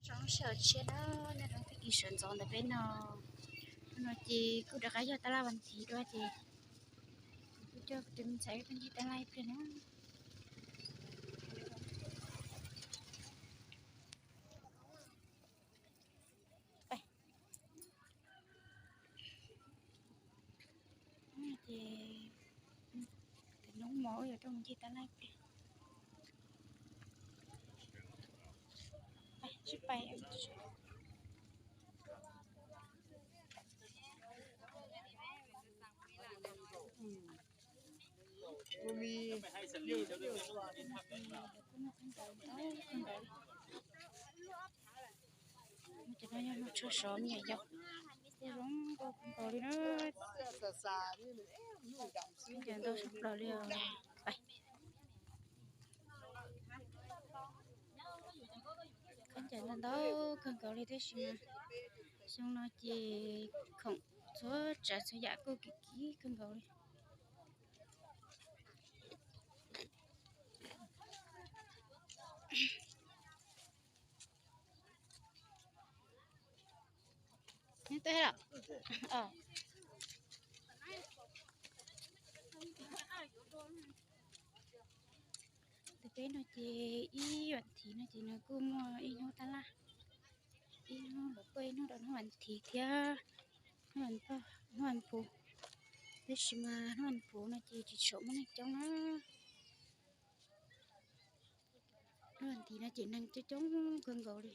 Zoo sawv tshiab na, nej zoo tag kis sawv ntxov ntawm peb no. Hnub no ces kuj rov qab yog tab laj vas thiv dua ces kuv coj kuv tus me ntxhais peb ncig tab laj ib pliag na. Ces tus noob mov yog rau ncig tab laj ib pliag. Sib pais. Cov no yog tsho sov me nyuam yaus, zoo nkauj kawg nkaus li na. Khaub ncaws ntau tshaj plaws li os. Khaub ncaws ntau ntau kawg nkaus li tab sis mas xyoo no ces khoom txhua tsav txhua yam kuj kim kim kawg nkaus li. Tus peb no ces ib vas thiv no ces nws kuj muaj ib hnub tab laj, ib hnub los kuj ib hnub rau hnub vas thiv thiab hnub vas puv. Tab sis mas hnub vas puv no ces tsis tshua muaj neeg coob na. Hnub vas thiv no ces neeg coob coob kawg nkaus li.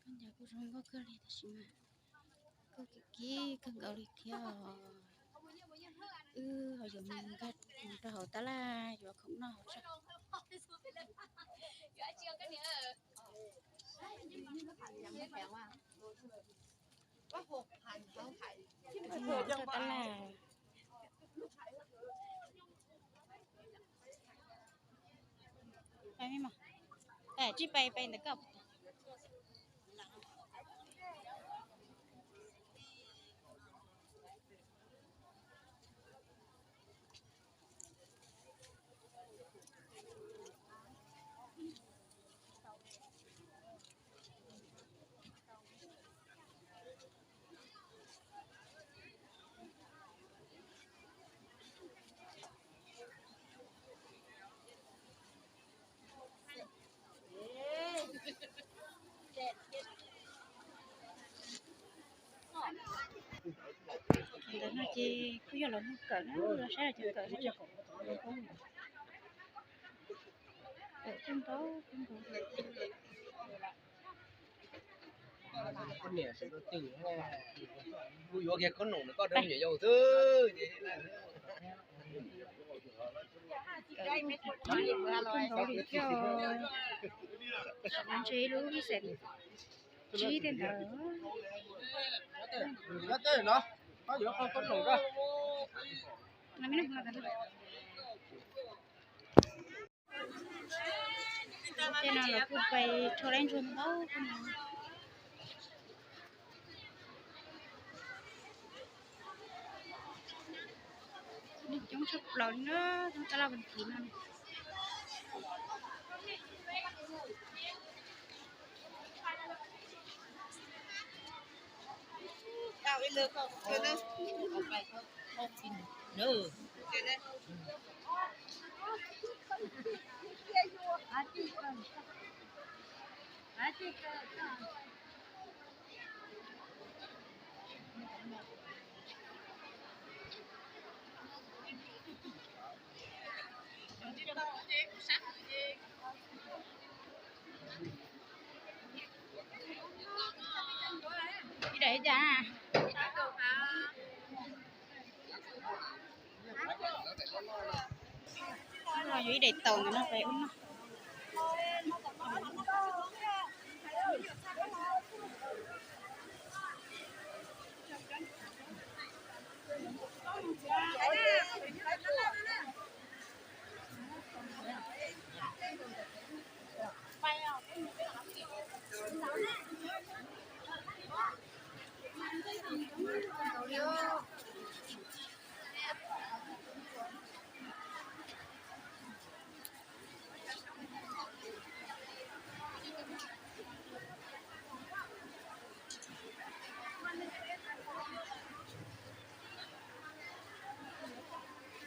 Khaub ncaws kuj zoo nkauj kawg li tab sis mas kuj kim kim kawg nkaus li thiab os. Wb ho yuav mus nkag rau hauv tab laj yuav khoom noj hauv tso. Tab laj. Pais me mos, tsib pais pais ntawm koj. Ntawm no ces kuj yog los nug kawm na, los saib los cov kawm na. Kawm kuj ntau, kuj ntau. Kuv yuav kiag khaub noom koj rau me nyuam yaus xwb. Kawm kuj ntau li thiab, ntshe lub xees tsib tej ntawd. Tej no los kuj pais rho laib ntsuag ntau. Neeg coob tshaj plaws li na, tab laj vas thiv no. Ib daim ib cas. Los yuav ib daim taus ntawm no pais ub noj.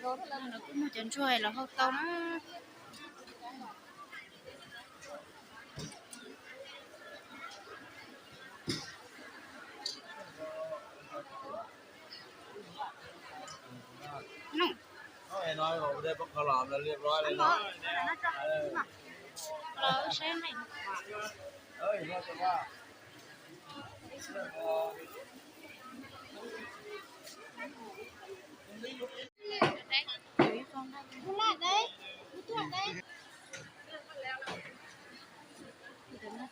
Lawv kuj muag cov ntsuag los hau tau na.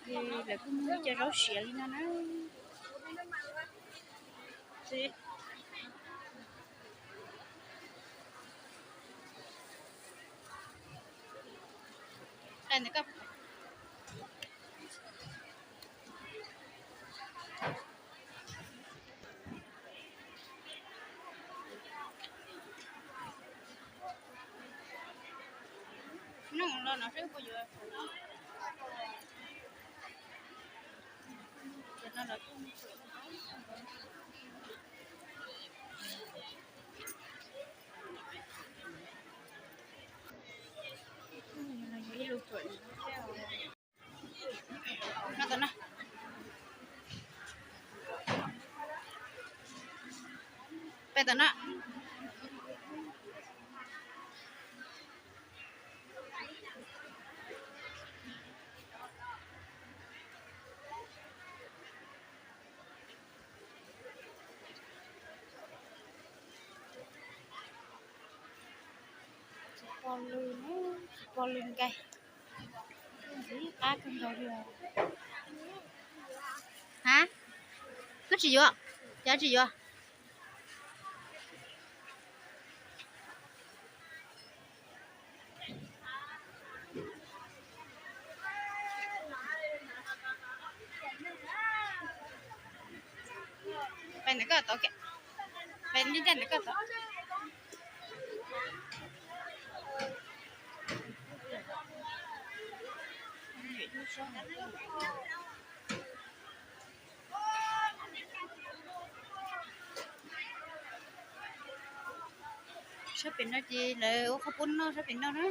Ntawm no ces lawv kuj muag ib co zaub siav li no na. Peb tom no. Tsis pom lws, tsis pom lws nkaus. Ntxim qab kawg nkaus li. Ha, koj tsis yuav, cas tsis yuav? Peb ntawm koj tod, peb ntawm koj tod. Sab pem no ces lawv ua qhov pub noj sab pem no na.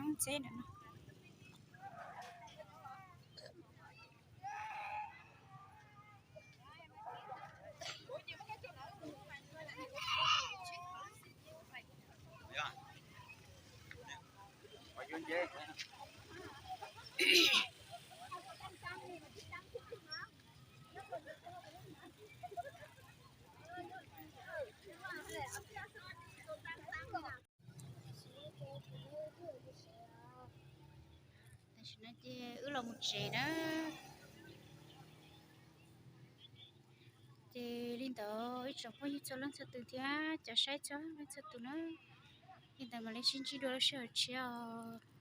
Ntxeb no. Ces wb los mus tsev na. Ces li ntawd ib tsoom phooj ywg txhua leej txhua tus thiab cov saib txhua leej txhua tus na, li ntawd mam li sib ntsib dua lub sij hawm tshiab os.